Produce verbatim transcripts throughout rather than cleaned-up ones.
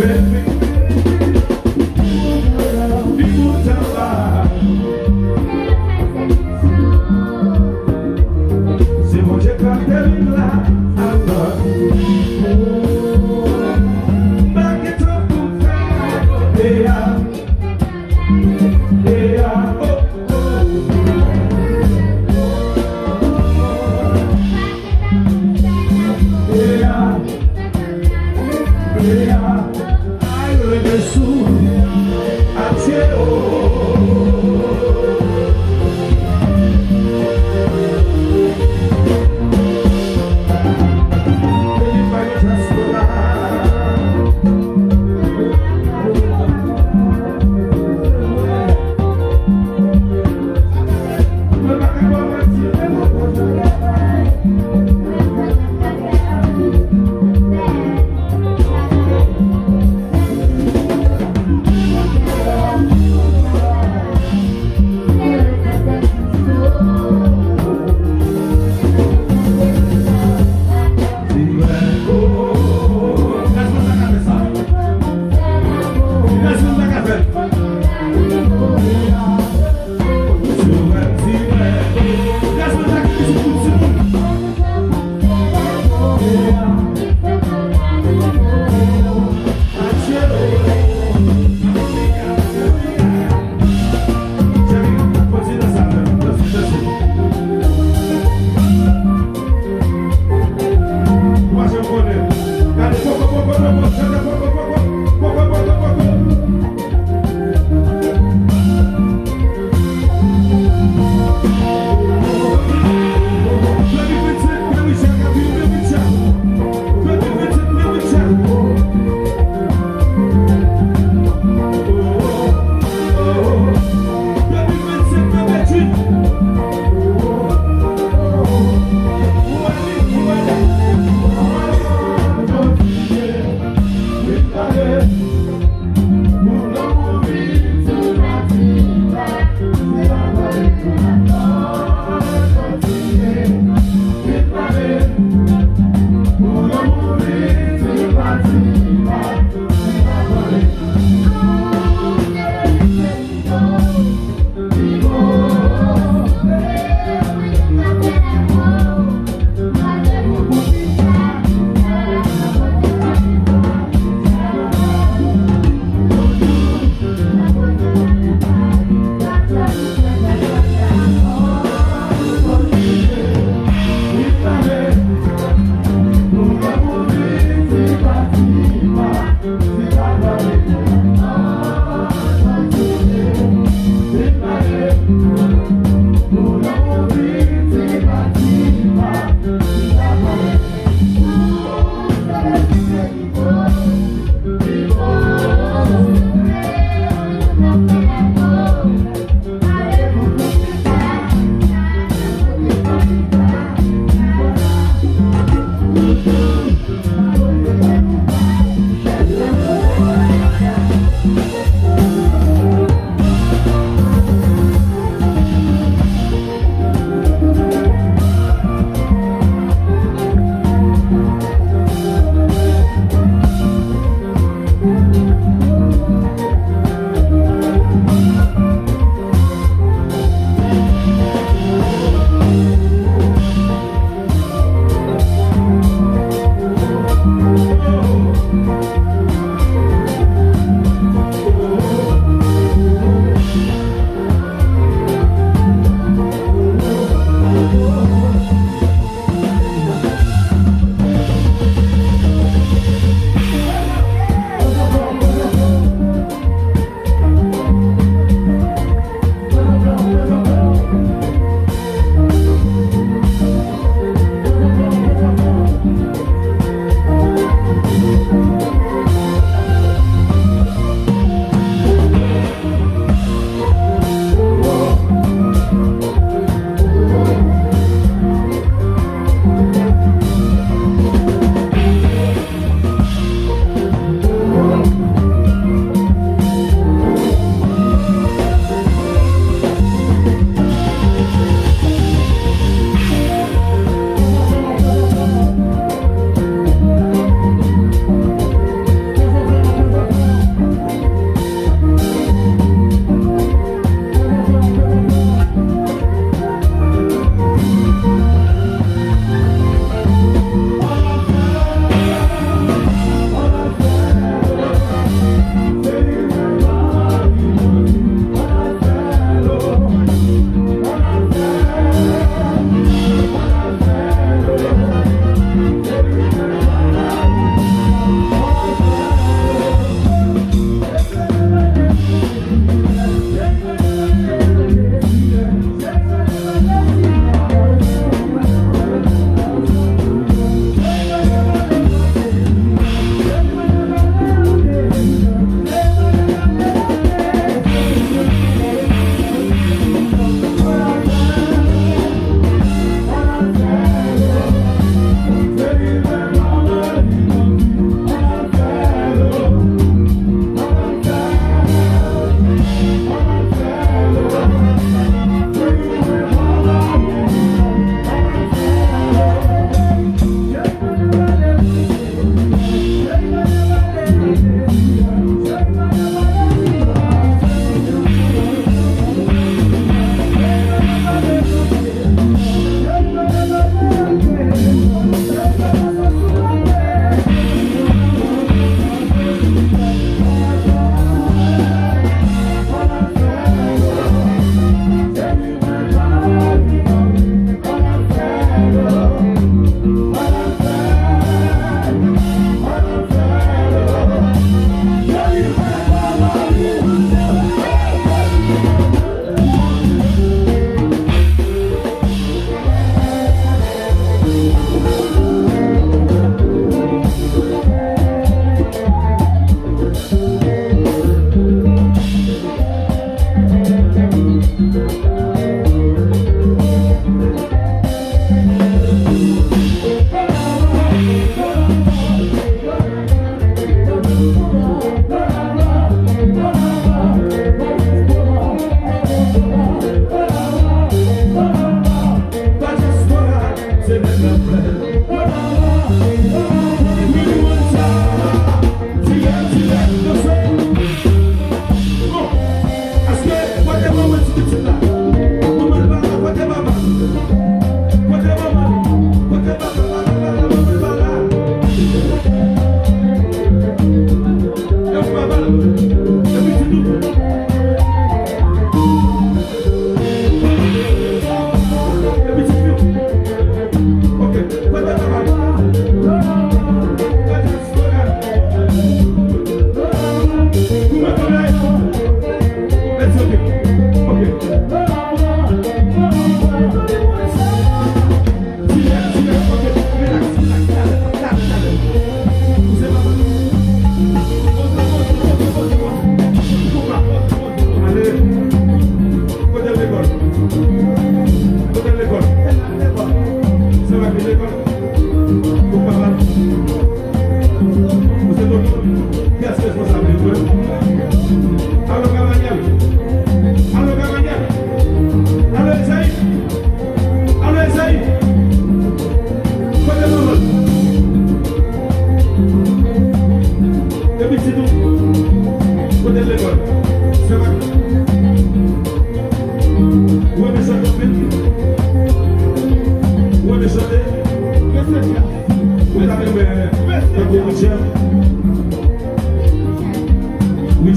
Se Bondye k ap deliv la. Back it up, yeah, yeah, oh, oh, oh. Yeah.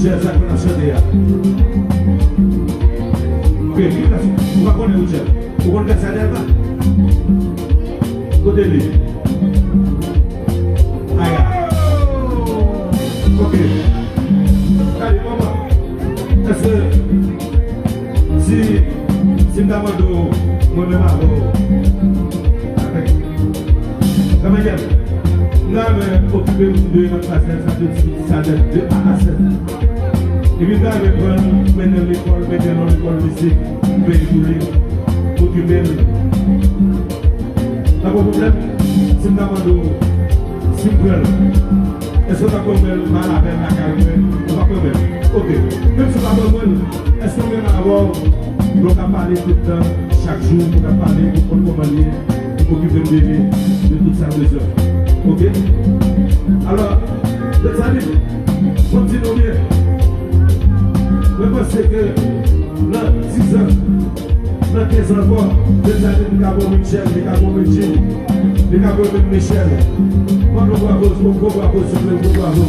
Michel, sa k konn ap chante a. Ok, ki klas ou pa konnen, Michel? Ou konn klas Adelma? Kote li? Aya. Ok. Gade, manman. Èske si, si m ta mande w, mwen menm avè w, avèk Gamayèl, m ta renmen okipe m de nan klas la, sa vle di sa de de a a sèt. Epi m ta renmen pran l, mennen l lekòl, mennen l nan lekòl mizik, peye pou li, okipe l. Pa gen pwoblèm, si m ta mande w, si m pran l, èske w t ap renmen l m al avè l lakay mwen? Ou p ap renmen l? Ok. Menm si w p ap renmen l, èske menm avè w, lè w t ap pale tout tan, chak jou, ou t ap pale, ou konn kòman l ye, ou okipe m de li, de tout sa l bezwen. Ok? Alò, Dèsalin, fò m di nou byen, mwen panse ke nan diz an, nan kenz an ankò, Dèsalin li ka bon Michel, li ka bon Medjine, li ka bon menm Michel. Fò nou bravo, yon gwo bravo, souple, yon gwo bravo.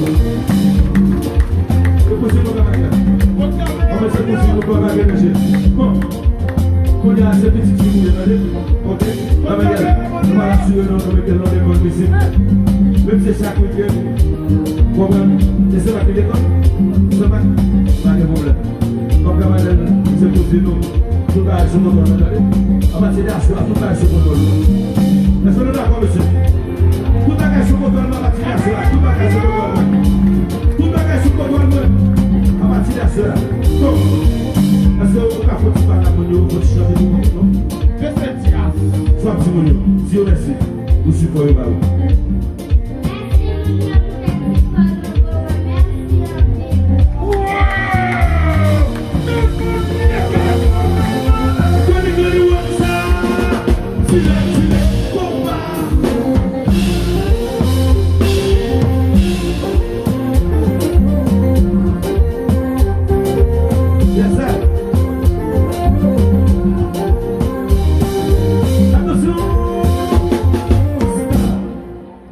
Se pou di nou travay la. Anmwey, se pou di nou travay la, mesye. Bon, kounye a, se pitit fi nou ye, tande? Ok? Travay la. Nou pa asire nou, nou mete l nan lekòl mizik. Menm se chak wikenn, konprann? E se pa ki lekòl? Se pa, pa gen pwoblèm. Kòm Gamayèl, se pou di nou, tout bagay sou kontwòl mwen, tande? Apati de aswè a, tout bagay sou kontwòl mwen. Èske nou dakò, mesye? Tout bagay sou kontwòl mwen, apati de aswè a, tout bagay sou kontwòl mwen. Tout bagay sou kontwòl mwen, apati de aswè a. Bon, èske ou ka fè yon ti pale ak moun yo, fè yon ti chante pou moun yo, non? Fè sa di a. Fò ap di moun yo, di yo mèsi pou sipò yo ba ou.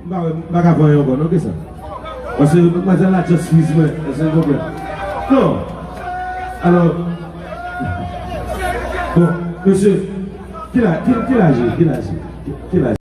M pa wè, m pa ka fè anyen ankò, non, ki sa? Paske madmwazèl la just squeeze mwen, èske w konprann? Non. Alò, bon, mesye, ki la, ki, ki laj li? Ki laj li? Ki, ki laj?